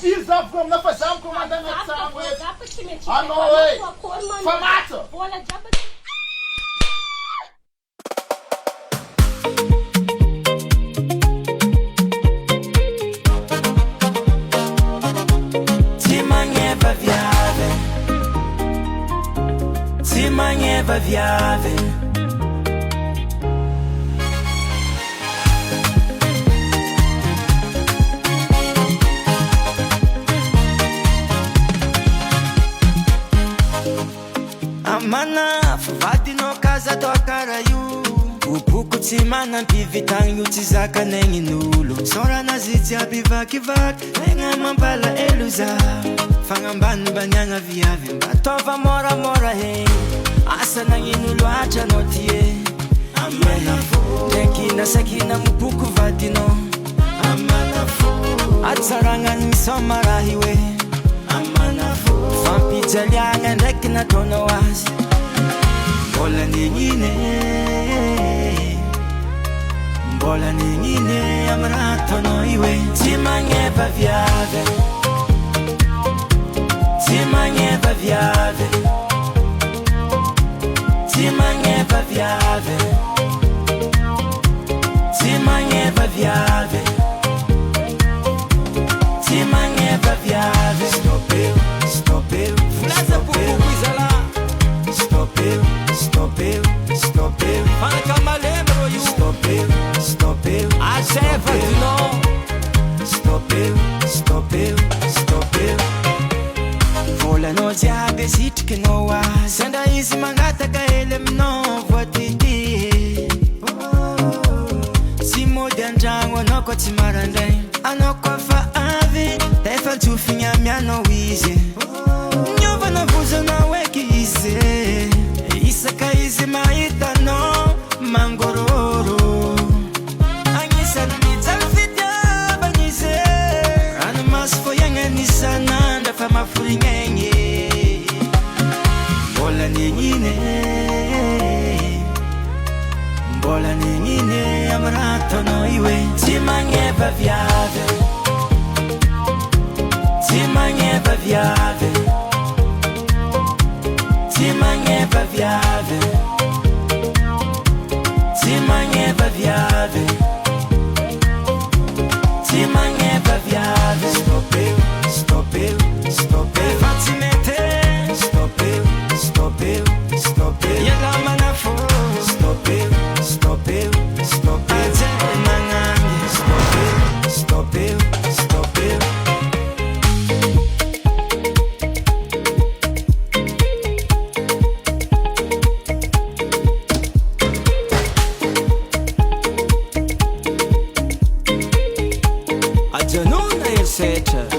Firy za voa aminao fa za mikomandy anaty tragno eto. Anao e! Fa maty! Tsy magneva viavy, tsy magneva viavy. Amana fa vadinao k'aza atao karaha io. Boboko tsy manam-pivitagna io tsy zakan'aign'olo. Isaorana azy jiaby vakivaky tegna mampalahelo za. Fagnambanimbaniagna viavy mba ataova môramôra hegny. Asa nagnino loatra anao ty e. Amana fo ndraiky nasaky namopoko vadinao. Amana fo hatsaragna ny misaoma raha io e. Amana fo fampijaliagna ndraiky nataonao azy. Mbola negnina e, mbola negnina e amy raha ataonao io e. Tsy magneva viavy, tsy magneva viavy, tsy magneva viavy, tsy magneva viavy, tsy magneva viavy. Stop eo, stop eo, stop eo. Stop eo, stop eo, stop eo. Fanaka malemy rô io. Stop eo, stop eo, Achève stop eo. du nom. Stop eo, stop eo, stop eo. Volanao jiaby asitrikinao azy. Sendra izy mangataka hely aminao voatity. Tsy mody an-dragno anao koa tsy marandraigny. Anao koa fa avy, efa antsofigny amianao izy. Niovana vozonao eky izy. Isaka izy mahita anao mangororo. Agnisan'ny mijaly fitiavana izy. Ranomaso fô iainany isan'andro fa maforigny. Mbola negnina e, mbola negnina e amy raha ataonao io e. Tsy magneva viavy, tsy magneva viavy, tsy magneva viavy, tsy magneva viavy, tsy magneva viavy. Stop eo, stop eo, stop eo. Fa tsy mety. Stop eo, stop eo, stop eo. Iala manafo. Stop eo, stop eo, stop eo. Atsy magnangy. Stop eo, stop eo, stop eo. Ajanona herisetra.